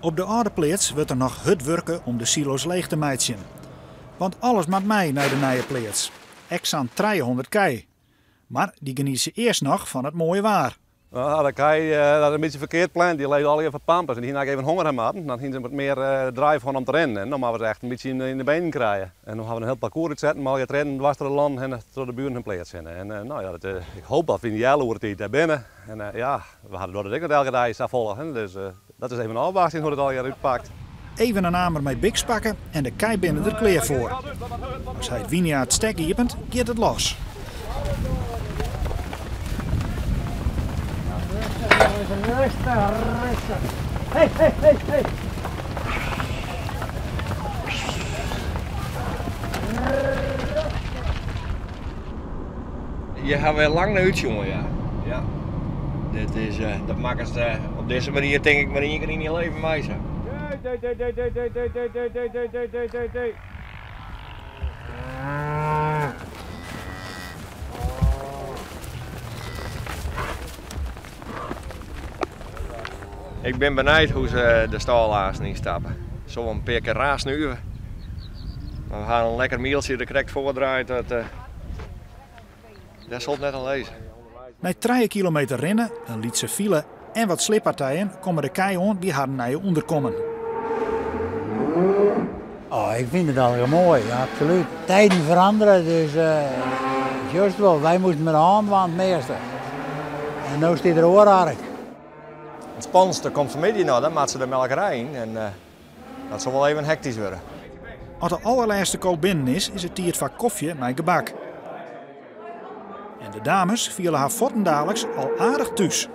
Op de âlde pleats wurdt der noch hurd wurke om de silo's leech te meitsjen. Want alles moat mei nei de nije pleats. Ek sa'n 300 kij. Mar dy genietsje earst noch fan it moaie waar. No, de kij, dat is in bytsje ferkeard pland. Dy lizze allegear foar pampers en dy hiene eigentlik even honger ha moatten. Dan hiene se wat mear drive hân om te rinnen. En no moatte we se echt in bytsje yn de benen krije. En no ha we in hiel parkoers útsetten mei allegear trêden dwars troch de lannen hinne, troch de buren hun pleats hinne. En no ja, dat, ik hoop dat we yn in healoere tiid dêr binne. En ja, we ha dat ek net elke dei safolle, hè. Dus dat is even ôfwachtsjen hoe't it allegear útpakt. Even in amer mei Biks pakke en de kij binne der klear foar. As hy it Wyniaard stek iepent, giet it los. Rêstich, rêstich. Hey, hey, hey, hey. Hjir ha we lang nei útsjoen, ja. ja. Dit is, uh, dat makkest uh, op dizze manier tink ik mar ien kear yn je leven mei. Sa. D, D, D, D, D, D, D, D, D, D, D, D, D, D. Ik bin benijd hoe't se de stâl aansten ynstappe. Sil wol in pear kear raar snuve. Mar we ha in lekker mieltsje der krekt foardraaid. Dat, uh, dêr sil it net oan lizze. Nei 3 kilometer rinne, in lytse file en wat slippartijen komme de kij oan by harren nije ûnderkommen. Oh, ik fyn it allegear moai, absolút. Tijden veranderen, dus uh, just wol. Wy moasten mei de hân dwaan it measte. En no stiet der oar ark. It spannendste komt fanmiddei noch, dan moatte se de melkerij yn en uh, dat sil wol even hektysk wurde. As de allerlêste ko binnen is, is it tiid foar kofje mei gebak. En de dames fiele har fuortendaliks al aardich thús.